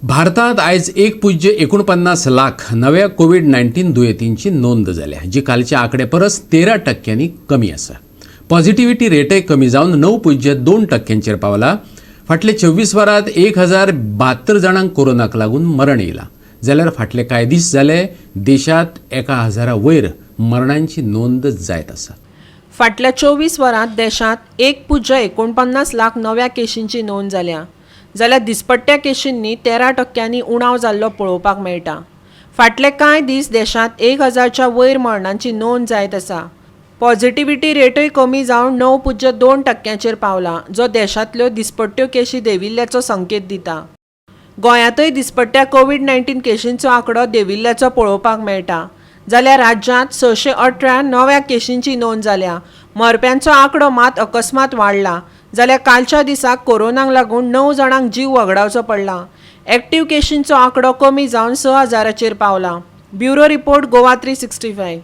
भारतांत आयज 1.49 लाख नव्या कोवीड 19 दुयेंतींची नोंद जाल्या, जी कालच्या आंकडे परस 13 टक्क्यांनी कमी आसा. पॉझिटिव्हिटी रेटय कमी जावन 9.2 टक्क्यांचेर पावला. फाटले 24 वरांत 1072 जाणांक कोरोनाक लागून मरण येयलां, जाल्यार फाटले कांय दीस जाले देशांत 1000 वयर मरणांची नोंद जायत आसा. फाटल्या 24 वरांत देशांत 1.49 लाख नव्या केशींची नोंद जाल्या, जाल्यार दिसपट्ट्या केशींनी 13 टक्क्यांनी उणाव जाल्लो पळोवपाक मेळटा. फाटले कांय दीस देशांत 1000च्या वयर मरणांची नोंद जायत आसा. पॉझिटिव्हिटी रेटय कमी जावन 9.2 टक्क्यांचेर पावला, जो देशांतल्यो दिसपट्ट्यो केशी देंविल्ल्याचो संकेत दिता. गोंयांतय दिसपट्ट्या कोवीड 19 केशींचो आंकडो देंविल्ल्याचो पळोवपाक मेळटा. जाल्यार राज्यांत 618 नव्या केशींची नोंद जाल्या. मरप्यांचो आंकडो मात अकस्मात वाडला, जाल्यार कालच्या दिसाक कोरोनाक लागून णव जाणांक जीव वगडावचो पडला. एक्टीव केशींचो आंकडो कमी जावन 6 हजाराचेर पावला. Bureau report, Goa 365.